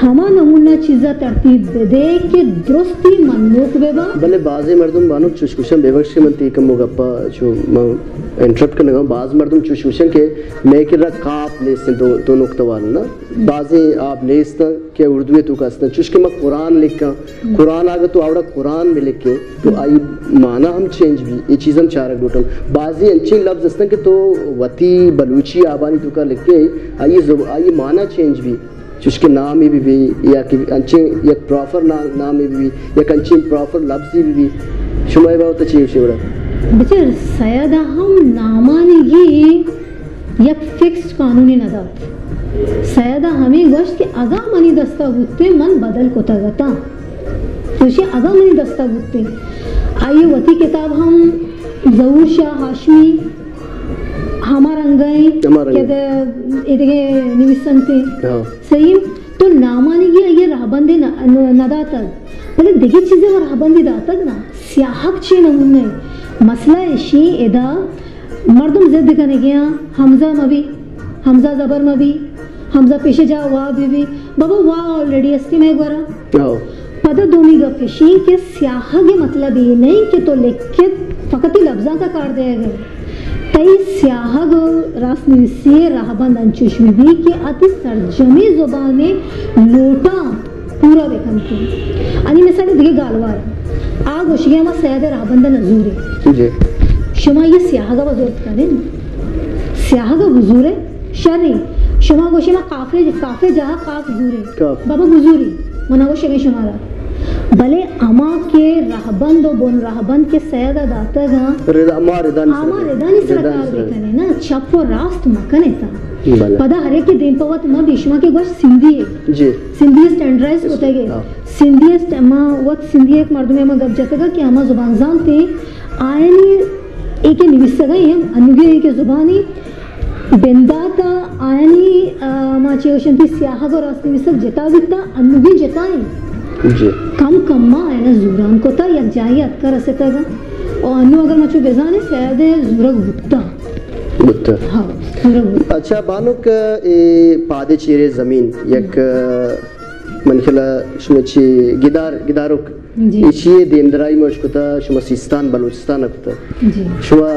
ہما نمونہ چیزا ترتیب بدے کہ درستی منوک بہ باں۔ بلے بازیں مردم بانک چوش گوشن، بے بخش من تی کمو گپا چو من انٹرپٹ کنگا، باز مردم چوش گوشن کہ مئے کرا کاپ نیستن، دو، دو نقطہ وال نا، بازیں آپ نیستن۔ کہ اردو ءِ توکا استن، چوش کہ ما قرآن لکھاں، قرآن اگہ تو آوڑا قرآن بہ لکھے تو آئی معنی ہم چینج بی، اے چیز ہم چارگ لوٹن۔ بازی انچیں لفظ استن کہ تو وتی بلوچی آبانی توکا لکھے، آئی زب-، آئی معنی چینج بی، چوش کہ نامے بہ بی یا کہ انچیں یک پراپر نا-، نامے بہ بی، یک انچیں پراپر لفظے بہ بی۔ شما اے بابت چی گوشے گڑا؟ بچار، سید ہم نامانگی یک فکسڈ قانونے نہ دات۔ سید ءَ ہمے گوشت کہ اگاں منی دست ءَ بوتیں، من بدل کتگ اتاں۔ گوشی اگاں منی دست ءَ بوتیں۔ آئی ءِ وتی کتاب ہم ظہور شاہ ہاشمی ہما رنگ ءَ ایں ہما رنگ کہ ءَ۔ دے-، اے دگہ نویسنت ایں۔ ہاں۔ صحیح، تو نامانگی آئی ءَ رہبندے نہ، نہ داتگ، بلے دگہ چیزے ءَ رہبندے داتگ نا۔ سیاہگ چے نمونہ ایں؟ مسئلہ ایشی ادا مردم ضد کنگی آں، حمزہ مبی، حمزہ زبر مبی، حمزہ پیش جا وا بہ بی۔ بابا، وا آلریڈی استی مئے گورا۔ ہو۔ پدا دومی گپ اش انت کہ سیاہگ ءِ مطلب اے نہ انت کہ تو لکھت، فقط تئی لبزانک ءَ کار دئیگ ءَ۔ تئی سیاہگ ءُ راست نویسی ءِ رہبند انچوش بہ بیت کہ آ تئی سرجمیں زبان ءِ لوٹاں پورا بہ کنت۔ انی مثال دگہ گالوار، آ گوشگ ءَ ہما سید ءِ رہبند ءَ نزورے۔ جی۔ شما یہ سیاہگ ءَ بزرت کنیں؟ سیاہگ ءَ بزورے؟ شریں۔ شما گوشے ما کافے، کافے جاہ کاف زورے۔ کاف۔ بابا بزوری۔ منا گوشگے شمارا۔ بلے ہما کہ رہبند و بن رہبند کہ سید ءَ داتگ آں، ردا، ما ردانی آ ما سرا۔ ردانی سرا ردانی کار سرا۔ بکنے نا، چپ و راست مکنے تا۔ بلے۔ پدا ہر ایک دیم پہ وت ما بے شما کہ گوش سندھی ہے۔ جی۔ سندھی اسٹینڈرائز کتگے۔ ہاں۔ سندھی اسٹ-، ما وت سندھی ایک مردمے ما گپ جتگا کہ ہما زبان زانتے، آیانی ایک نویسگا ہم انوگے ایک زبانی بندات ءَ آیانی، آ، ما چے گوشن تئی سیاہگ و راست نویسگ جتا بیتا، انوگی جتا انت۔ جی۔ کم کم ما آیانا زوران کتا، یک جاہی اتکا رستگا۔ و انو اگر ما چو بزانیں سید ءِ زورگ بوتا۔ بوتا۔ ہاں، زورگ بوتا۔ اچھا، بانک، اے پادے چیرے زمین، یک، من خیال شما چی گدار، گداروک جی۔ ایشی ءِ دیمدرائی ما اش کتا، شما سیستان بلوچستان ءَ کتا۔ جی۔ شما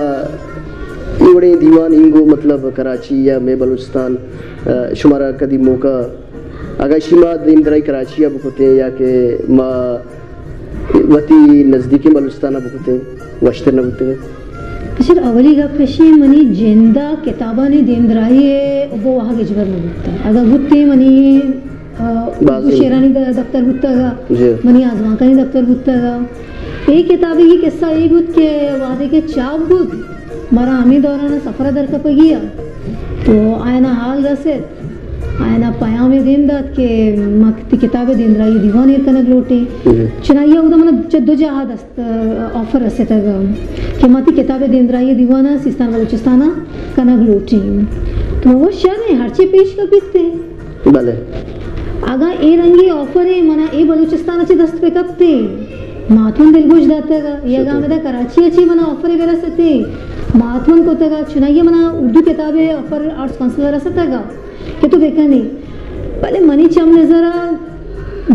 اے وڑیں دیوان اینگو مطلب کراچی یا مئے بلوچستان، آ، شمارا کدی موقع، اگاں ایشی ما دیمدرائی کراچی ءَ بکتیں یا کہ ما وتی نزدیکیں بلوچستان ءَ بکتیں، وشتر نہ بوتگ؟ اشر اولی گپ اشی منی جندا کتابانی دیمدرائی ءَ بو واہگ ہچبر نہ بوتا۔ اگاں بوتیں منی آ، باز اردو شعرانی د-، دفتر بوتگ ءَ، جی۔ منی آزمانکانی دفتر بوتگ ءَ۔ اے کتابے کی قصہ اے بوت کہ وہدے کہ چاپ بوت، مارا ہمے دوران ءَ سفر ءَ درکپگی ءَ، تو آیانا حال رست، آیانا پیامے دیم دات کہ ما تی کتاب دیمدرائی دیوان ایر کنگ لوٹیں۔ جی۔ چنائی ءَ اودا منا چہ دو جاہ دست آفر رستگ کہ ما تی کتاب دیمدرائی دیوان ءَ سیستان بلوچستان ءَ کنگ لوٹیں۔ تو وہ شر ہیں، ہرچے پیش کپیت تے۔ بلے۔ اگاں اے رنگی آفر منا اے بلوچستان ءَ چہ دست بہ کپتے، ما تون دلگوش داتگ۔ یا اگاں ہمدا کراچی ءَ چہ منا آفر برستے، ما تون کتگ۔ چنائی ءَ منا اردو کتاب آفر آرٹس کونسل ءَ رستگ۔ کہ تو بکنے۔ بلے منی چم نظر ءَ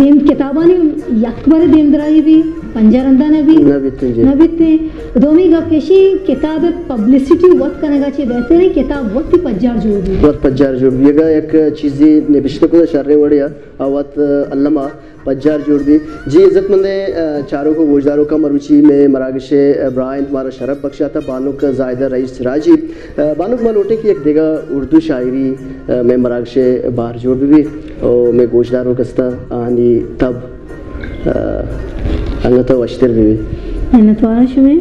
دیم کتابانی یک بر دیمدرائی بی، پنجاہ رندا نہ بی۔ نہ بیتیں، جی۔ نہ بیتیں۔ دومی گپ ایشی، کتاب پبلسٹی وت کنگا چے بہتریں کتاب وت پجار جوڑ بی۔ وت پجار جوڑ بی۔ اگاں یک چیزے نبشتہ کتا شریں وڑے ءَ، آ وت الما پجار جوڑ بی۔ جی عزت مندیں، آ، چاروک و گوشداروکاں، مروچی مئے مراگش ءِ، آ، براہ انت، مارا شرپ بخشاتا بانک زاہدہ رئیس راجی۔ آ، بانک، ما لوٹیں کہ یک دگہ اردو شاعری، آ، مئے مراگش ءِ بہر جوڑ بہ بی و مئے گوشداروک استاں، آہانی تب، آ، انگت وشتر بہ بی۔ منتوار شمے۔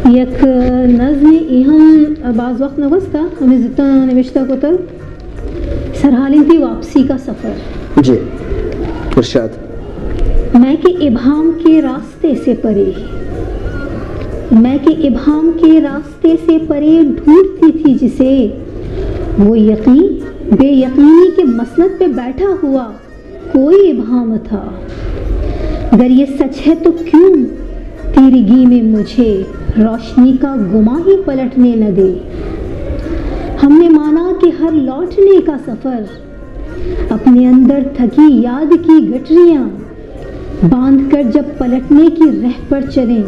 یک نظمے، اے ہم باز وقت نہ گوستا، ہمے زوتاں نبشتہ کتگ، سرحالیں تی واپسی کا سفر۔ جی، ارشاد۔ میں کہ ابہام کے راستے سے پرے، میں کہ ابہام کے راستے سے پرے ڈھونڈتی تھی جسے، وہ یقین، بے یقینی کے مسند پہ بیٹھا ہوا کوئی ابہام تھا۔ اگر یہ سچ ہے تو کیوں تیرگی میں مجھے روشنی کا گماں ہی پلٹنے نہ دے۔ ہم نے مانا کہ ہر لوٹنے کا سفر اپنے اندر تھکی یاد کی گٹریاں باندھ کر جب پلٹنے کی رہ پر چلیں،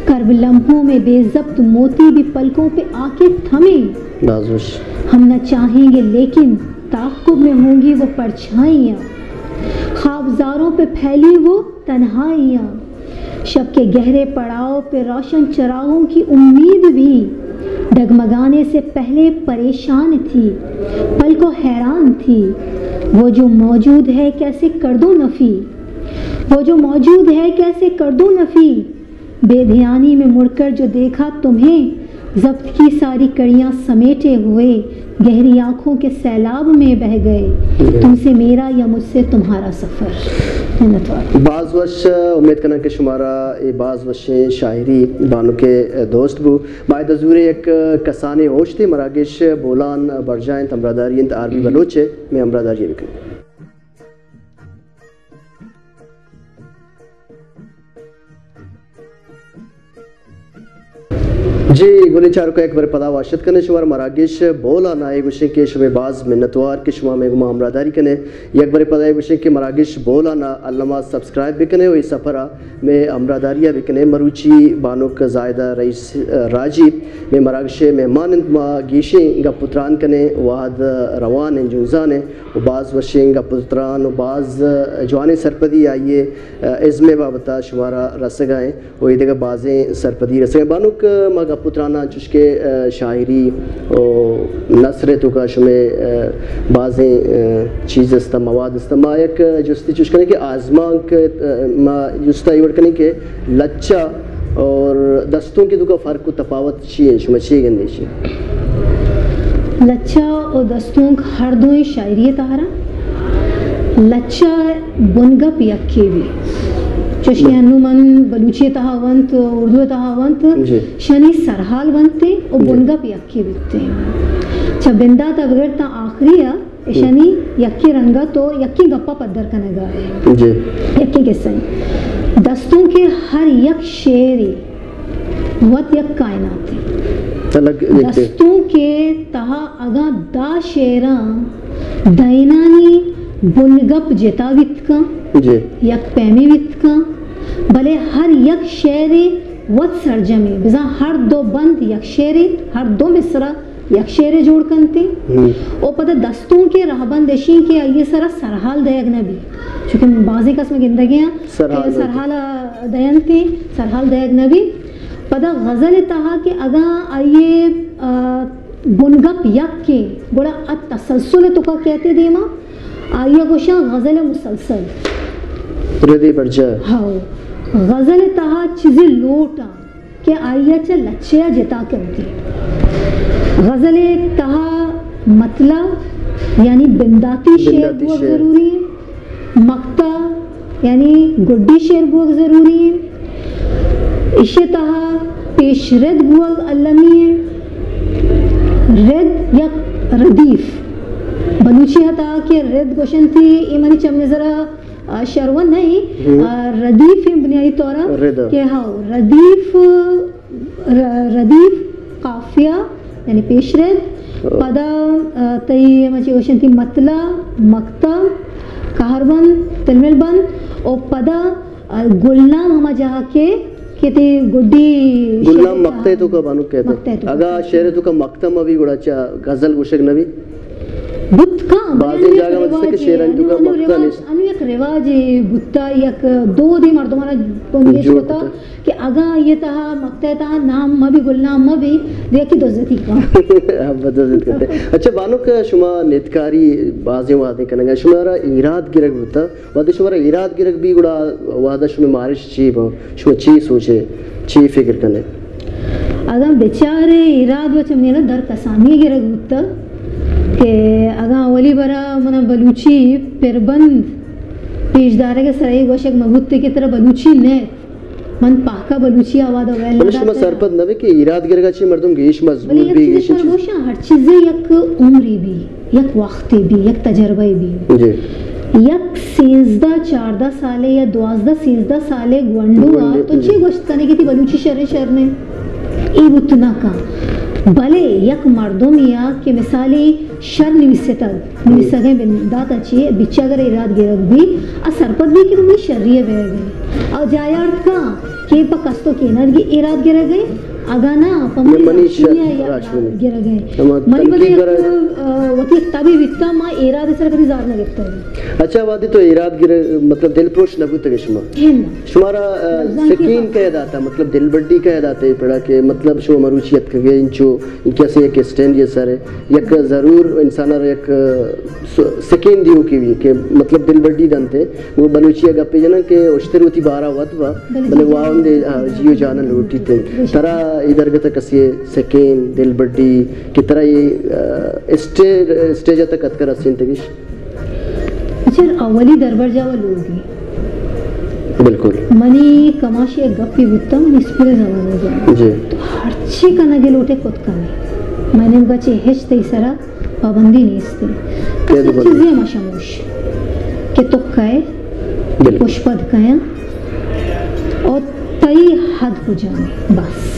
کرب لمحوں میں بے ضبط موتی بھی پلکوں پہ آ کے تھمیں۔ باز وش۔ ہم نہ چاہیں گے لیکن تعاقب میں ہوں گی وہ پرچھائیاں، خوابزاروں پہ پھیلی وہ تنہائیاں۔ شب کے گہرے پڑاؤ پہ روشن چراغوں کی امید بھی ڈگمگانے سے پہلے پریشان تھی، پلکوں حیران تھی۔ وہ جو موجود ہے کیسے کر دوں نفی، وہ جو موجود ہے کیسے کر دوں نفی۔ بے دھیانی میں مڑ کر جو دیکھا تمہیں، ضبط کی ساری کڑیاں سمیٹے ہوئے گہری آنکھوں کے سیلاب میں بہ گئے۔ تم سے میرا یا مجھ سے تمہارا سفر۔ منتوار۔ باز وش، امید کناں کہ شمارا اے باز وشیں شاعری بانک ءِ دوست بو۔ ما ادا زورے یک کسانیں اوشتے، مراگش بولان برجاہ انت، ہمراہداری انت آر بی بلوچ ءِ، مئے ہمراہداری بکن۔ جی، گلیں چاروکاں، یک برے پدا وش آتک کنیں شمارا مراگش بول ءَ۔ ناں اے گوشیں کہ شمئے باز منتوار کہ شما مئے گوما ہمراہداری کنیں۔ یک برے پدا اے گوشیں کہ مراگش بول ءَ ناں الما سبسکرائب بکنیں و اے سفر ءَ مئے ہمراہداری ءَ بکنیں۔ مروچی بانک زاہدہ رئیس راجی مئے مراگش ءِ مہمان انت۔ ما گیشیں گپ و تران کنیں، وہد روان انت، جنزان انت و باز وشیں گپ و تران و باز جوانیں سرپدی آئی ءِ ازم ءِ بابت ءَ شمارا رسگ ءَ انت۔ و اے دگہ بازیں سرپدی رسگ ءَ۔ بانک، ما گپ و تران ءَ چوش کہ، ا، شاعری و نثر ءِ توکا شمئے، ا، بازیں، ا، چیز است، مواد است۔ ما یک جستی چوش کنیں کہ آزمانک، ا، ما جست ءَ اے وڑ کنیں کہ لچہ اور دستونک ءِ توکا فرق و تفاوت چی انت؟ شما چی گندے چی؟ لچہ و دستونک ہر دوئیں شاعری ءِ تہا را۔ لچہ بنگپ یکے بی۔ چوشی ہم۔ انو من بلوچی ءِ تہا ونت، اردو ءِ تہا ونت، جی۔ شانی سرحال بنت و جی۔ بنگپ یکے بیت۔ چہ بندات ءَ بگر تا آخری ءَ ہم۔ اشانی یکے رنگ ءَ تو یکے گپ ءَ پدر کنگ ءَ ئے۔ جی۔ یکے قصہ۔ دستونک ءِ ہر یک شعرے وت یک کائناتے۔ الگ یک۔ دستونک ءِ تہا اگاں دہ شعراں دئینانی بنگپ جتا بیت کن، جی۔ یک پیمے بیت کن، بلے ہر یک شعرے وت سرجمیں، بزاں ہر دو بند یک شعرے، ہر دو مصرع یک شعرے جوڑ کنت۔ ہم۔ و پدا دستونک ءِ رہبند اشی کہ آئی ءِ سرا سرحال دئیگ نہ بی، چونکہ بازیں کس ما گندگے آں سرحال کہ دئیگ۔ سرحال دئینت، سرحال دئیگ نہ بی۔ پدا غزل ءِ تہا کہ اگاں آئی ءِ، آ، بنگپ یکے، گڑا آ تسلسل ءِ توکا کئیت دیما، آئی ءَ گوشاں غزل مسلسل۔ ردی برجاہ۔ ہاؤ۔ غزل ءِ تہا چیزے لوٹاں کہ آئی ءَ چہ لچہ ءَ جتا کنت۔ غزل ءِ تہا مطلع یعنی بنداتی شعر بنداتی بوگ شعر۔ ضروری انت۔ مقطع یعنی گڈی شعر بوگ ضروری انت۔ ایشی ءِ تہا پیش رد بوگ المی انت۔ رد یک ردیف، بلوچی ءِ تہا کہ رد گوشنتی، اے منی چم نظر ءَ، آ، شرون نہ انت، ہم۔ آ، ردیف انت بنیادی طور ءَ رد۔ کہ ہاؤ، ردیف، ر-، ردیف، قافیہ، یعنی پیش رد، ہاں۔ پدا، آ، تئی ہما چی گوشنتی مطلع، مقطع، قہربند، تلمل بند، و پدا، آ، گلنام ہما جاہ کہ، کہ تئی گڈی گلنام شعر ءِ مقطع تہا۔ توکا بانک کئیت۔ مقطع توکا۔ اگاں شعر ءِ توکا مقطع مہ بی گڑا چہ غزل گوشگ نہ بی؟ بوت کن، بلے بازیں انو یک جاگہ واسطہ کہ رواجے، شعرانی انو، توکا انو مقطع رواج، نیست۔ انو یک رواجے بوتا، یک دودے مردمانا بندش جوڑ کتا کتا۔ کہ اگاں آئی ءِ تہا مقطع ءِ تہا نام مہ بی، گلنام مہ بی، دگہ کی دزتی کن۔ ہاں، دزت کرتے۔ اچھا بانک، شما ندکاری بازیں وہدے کنگا، شمارا ایراد گرگ بوتا، وہدے شمارا ایراد گرگ بی گڑا وہدا شمے مارش چی با، شما چی سوچے، چی فکر کنے؟ اگاں بچارے ایراد و چمنیلا در کسانی گرگ بوتا کہ اگاں اولی برا منا بلوچی پربند پیش دارگ سرا اے گوشگ مہ بوتے کہ ترا بلوچی نیت، من پہکا بلوچی آواد ءَ ویل بلے نہ شما داتگ۔ سرپد نہ بے کہ ایراد گرگا چی مردم گیش مضبوط بلے یک بی، چیزے گیش شما چیز۔ گوشاں، ہر چیزے یک عمرے بی، یک وقتے بی، یک تجربہ بی۔ جی۔ یک سیزدہ چاردہ سالے یا دوازدہ سیزدہ سالے گونڈو آ، گونڈو، تو جی۔ چی گوشت کنے کہ تی بلوچی شریں شر نے؟ اے بوت نہ کن۔ بلے یک مردمے آ کہ مثالی شر نویستگ، نویسگیں بندات ءَ چہ بچ اگر ایراد گرگ بی، آ سرپد بی کہ منی شری ءَ بیگ ءَ۔ آ جاہ یارت کن کہ پہ کستو کینگ ءَ ایراد گرگ ءَ، اگاں نہ پہ منی منی راہشونی ءَ شر-، راہشونی۔ گرگ ءَ۔ ہما منی بلے تنقید یک، برا۔ آ، وتی یک تبے بیتا، ما ایراد ءِ سر کدی زار نہ گپتا۔ اچھا، وہدے تو ایراد گرگ، مطلب دل پروش نہ بوتگ شما؟ ہن۔ شمارا، آ، لبزانکی سکین کئے داتا، مطلب دلبڈی کئے داتا، اے پڑا کہ مطلب شما مروچی اتکگے انچو، کسے یک اسٹینڈ ءِ سر ءَ یک ضرور انسان ءَ را یک، س-، سکین دیوکے بی کہ مطلب دلبڈی دنت۔ وہ بلوچی ءَ گپے جناں کہ اشتر وتی بارا وت با، بلے بلے جی جان واہندے، آ، جی و جان لوٹیت۔ بلے۔ ترا اے درگت ءَ کسے سکین، دلبڈی کہ ترا اے، آ، اسٹیج، اسٹیج ءَ تک اتکا رسینتگش؟ اچھا، اولی دربرجاہ و لوگی۔ بالکل۔ منی کماشی یک گپے بوتا، منی اسکول زمانگ ءَ۔ جی۔ تو ہرچی کنگ ءَ لوٹے کت کنے۔ منی بچے ہچ تئی سرا پابندی نیست۔ کسے بالکل۔ چیزے مہ شموش کہ تو کئے، بالکل۔ پشپد کئے اور تئی حد کجا ہے، بس۔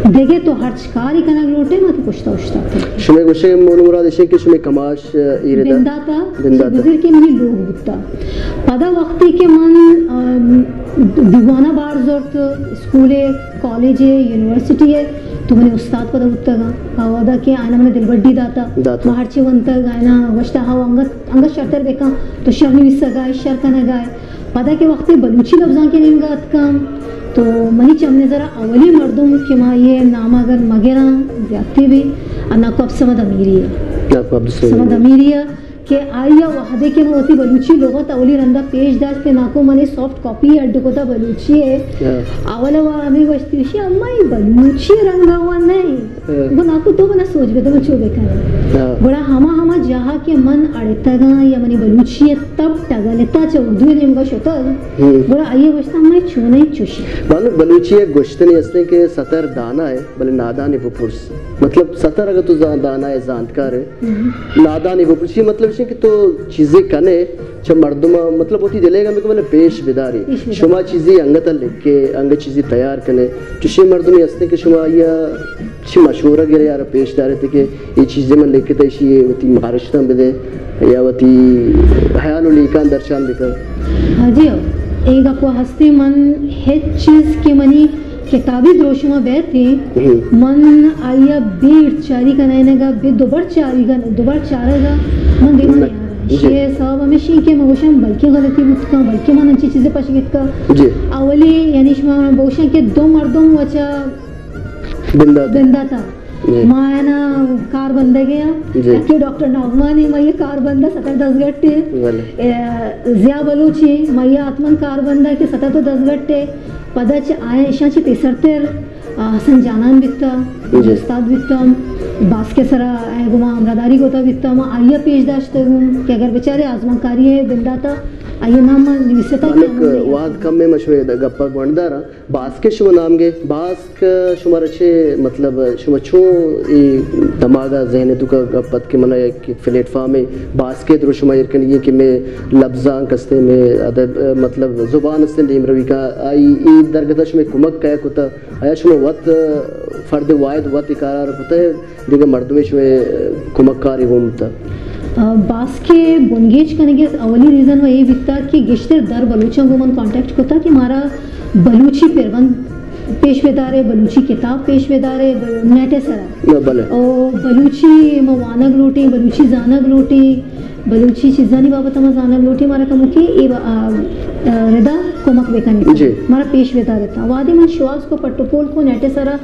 دگہ تو ہرچ کاری کنگ لوٹے، ما تو پشتا اوشتاتگ۔ شمئے گوشگ ءِ مول مراد ایش انت کہ شمئے کماش، ء، ایردا بنداتا، بنداتا۔ بزر کہ منی لوگ بوتا۔ پدا وقتی کہ من، ام، دیوانا بار زرت، اسکول ء، کالج ء، یونیورسٹی ء، تو منی استاد پدا بوتگاں۔ آودا کہ آیانا من دلبڈی داتا۔ داتا۔ ما ہرچی ونتگ، آیانا گوشتا، ہاو انگت، انگت شرتر بکن، تو شر نویسگائے، شر کنگائے۔ پدا کہ وقتی بلوچی لبزانک ء نیمگا اتکاں، تو منی چم نظرا اولی مردم کہ ما یہ نام اگر مگراں زیادتی بھی، ء ناکو عبدالصمد امیری ہے۔ ناکو عبدالصمد۔ صمد امیری ہے کہ آئی ء وہدے کہ من وتی بلوچی لغت اولی رندا پیش داشت کہ ناکو من سافٹ کاپی اڈ کتا بلوچی ہے۔ ہاں۔ اولا وہ ہمیں گوشتی، شی اما یہ بلوچی رنگا وہ نہیں۔ ہاں۔ گڑا ناکو تو بنا سوچ بہ تو من چو بہ کناں۔ ہاں۔ گڑا ہما ہما جاہا کہ من اڑتگاں یا منی بلوچی ء تب ٹگلتا چہ اردو ء نیمگا شتگ، ہم۔ گڑا آئی ء گوشتہ، ہمے چونیں چوشیں۔ بانک، بلوچی ء گوشتنے استیں کہ ستر دانا ہے، بلے نادانے بپرس۔ مطلب، ستر اگر تو زان-، دانا ہے، زانتکار ہے، ہم۔ نادانے بپرس۔ یہ مطلب ہے کہ تو چیزیں کنے، چہ مردماں، مطلب، وتی دلیگا بکن، بلے پیش بداری۔ پیش بداری۔ شما چیزی انگت لکھے، انگت چیزی تیار کنے۔ چوشیں مردمی ہستیں کہ شما آئی ء چی مشورہ گرے، آرا پیش دارے کہ اے چیزے من لکھتا، ایشی اے وتی مارشتاں بدے یا وتی حیال و لیکان درشان بکن۔ ہاں جی، ہو۔ اے گپ و ہستے من ہچ چیز کہ منی کتابی دروشم ء بیت ایں، ہم۔ من آئی ء بے ارتچاری کنائینگ ء، بے دوبر چاری کن-، دوبر چارگ ء من دیما نہ۔ نیاراں۔ جی۔ ایشی ء سوب ہمیش انت کہ من گوشاں بلکیں غلطی بوت کن، بلکیں من انچیں چیزے پش گپت کن۔ جی۔ اولی یعنی شما بگوشاں کہ دو مردم وچا بندات۔ بندات ء۔ جی۔ ما آیانا کار بندگ ء آں۔ جی۔ یکے ڈاکٹر نعمان ء، ما یہ کار بندہ ستر دزگٹ ء۔ بلے۔ اے، ضیاء بلوچ ء، ما یہ حتماً کار بندہ کہ ستر تو دزگٹ ء۔ پدا چہ آیاں ایشاں چہ پیسرتر، آ، حسن جانان بیتا، جی۔ استاد بیتا، باسک ء سرا آئی گما ہمراہداری کوتا بیتا، ما آئی ء پیش داشتگ اوں کہ اگر بچارے آزمانکاری ء بنداتا، آئی ء نام ما نویستا کہ مالک، ہمیں وہد کم ء، ما شمے گپ ء گونڈ داراں۔ باسک ء شما نام گے، باسک شمارا چے، مطلب، شما چون اے دماغ ء ذہن ء توکا گپ ات کہ منا یک پلیٹ فارمے باسک ء درو شما ایر کنگی کہ مئے لبزانک استیں، مئے ادب، مطلب، زبان استیں، دیمروی کا، آئی اے درگت ء شمئے کمک کئے کتا؟ آیا شما وت فرد واحد وت اے کارا کتا، دگہ مردمے شمئے کمک کاری گون بوتا؟ آ، باسک ء بنگیج کنگ ء اولی ریزن و اے بیتا کہ گیشتر در بلوچاں گوں من کانٹیکٹ کتا کہ مارا بلوچی پربند پیش بدارے، بلوچی کتاب پیش بدارے، ب-، نیٹ ء سرا۔ نہ، بلے۔ او بلوچی ما وانگ لوٹیں، بلوچی زانگ لوٹیں، بلوچی چیزانی بابت ما زانگ لوٹیں، مارا کمکے اے با-، آ، آ، ردا کمک بکنیت۔ جی۔ مارا پیش بداریت۔ وہدے من شواز کو پٹ و پول کو نیٹ ء سرا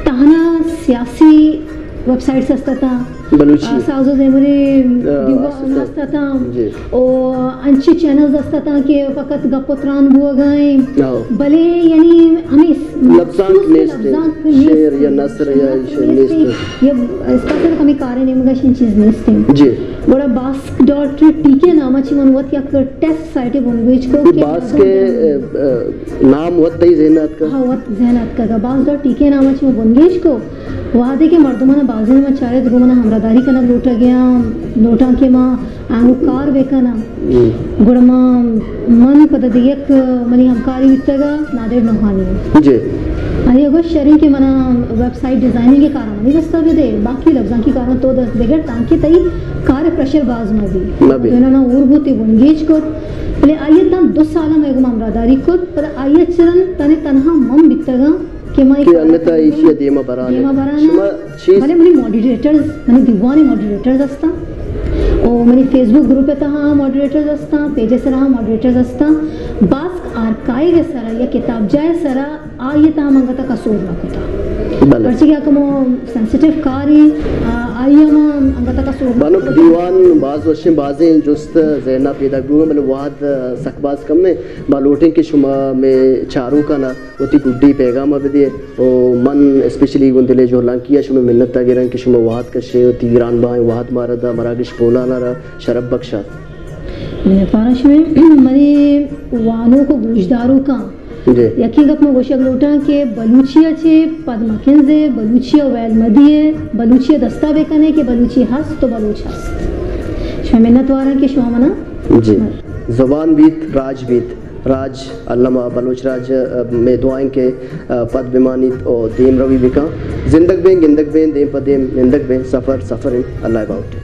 تہنا سیاسی ویب سائٹس است اتاں۔ بلوچی۔ آ، ساز و زیمریں آ، دیوان است اتاں۔ است اتاں۔ جی۔ او انچیں چینلز است اتاں کہ فقط گپ و تران بوگا ایں۔ آ۔ بلے یعنی ہمیں س-، لبزانک مخصوص نیست۔ لبزانک نیست۔ شعر یا نثر یا لبزانک ایشی نیست۔ نیست۔ یا اسپیشل ہمیں کارے نیمگا شن چیز نیست۔ جی۔ گڑا باسک ڈاٹ ٹی کے نام ء چی من وت یک ٹیسٹ سائٹے بنگیج کو کہ باسک ء، ء، نام وت تئی ذہن ء اتکا؟ ہاں، وت ذہن ء اتکا۔ باسک ڈاٹ ٹی کے نام ء چی من بنگیج کو، وہدے کہ مردماں بازیں من چارت، گوں من ہمراہداری کنگ لوٹگ ء آں، لوٹاں کہ ما آنگو کار بکناں۔ ہم۔ گڑا ما، من پدا دگہ یک منی ہمکاری بیتگ ء نادر نوحانی۔ جی۔ آئی ء گوشت، شریں کہ منا ویب سائٹ ڈیزائننگ ء کاراں منی دستا بدے، باقی لبزانکی کاراں تو دست بگر تانکہ تئی کار ء پریشر باز مہ بی۔ مہ بی۔ دوئیناں اور بوت ء بنگیج کت، بلے آئی ء تاں دو سال ء مئے گوما ہمراہداری کت، پدا آئی ء چہ رند تنے تنہا من بیتگاں کہ ما اے کہ کار ء انگت ء کنگ ایشی ء دیما بران دیما بران۔ شما چیز بلے منی ماڈریٹرز، منی دیوان ء ماڈریٹرز ہستاں، او منی فیس بک گروپ ء تہا ماڈریٹرز ہستاں، پیج ء سرا ماڈریٹرز ہستاں۔ باسک آرکائیو ء سرا یا کتابجاہ ء سرا آئی ء تہا من انگت ء کسور نہ کتا۔ بلے۔ پرچہ کہ آ کمو سینسیٹیو کارے، آ، آئی ء ما انگت ء کسور نہ بانک کتا۔ دیوان باز وشیں، بازیں جست ذہن ء پیداک بوگاں، بلے وہد سک باز کم ایں۔ ما لوٹیں کہ شما مئے چاروکاں ء وتی گڈی پیغام ء بدئے۔ و من اسپیشلی گوں دل ء جہلانکی ء شمئے منت ء گراں کہ شما وہد کشے، وتی گران بہائیں وہد مارا دا، مراگش پولان ء را شرپ بخشات۔ منتوار آں شمئے۔ منی وانوک و گوشداروکاں جی۔ یکیں گپ من گوشگ لوٹاں کہ بلوچی ء چہ پد مکنزے، بلوچی ء ویل مدیے، بلوچی ء دستا بکنے کہ بلوچی ہست تو بلوچ ہست۔ شمئے منتوار آں کہ شما منا جی۔ زبان بیت، راج بیت۔ راج، الما بلوچ راج، ء، مئے دعا انت کہ، ء، پد بمانیت و دیم روی بکن۔ زندگ بیں، گندگ بیں، دیم پہ دیم نندگ بیں، سفر، سفر انت، اللہ ء باہوٹ۔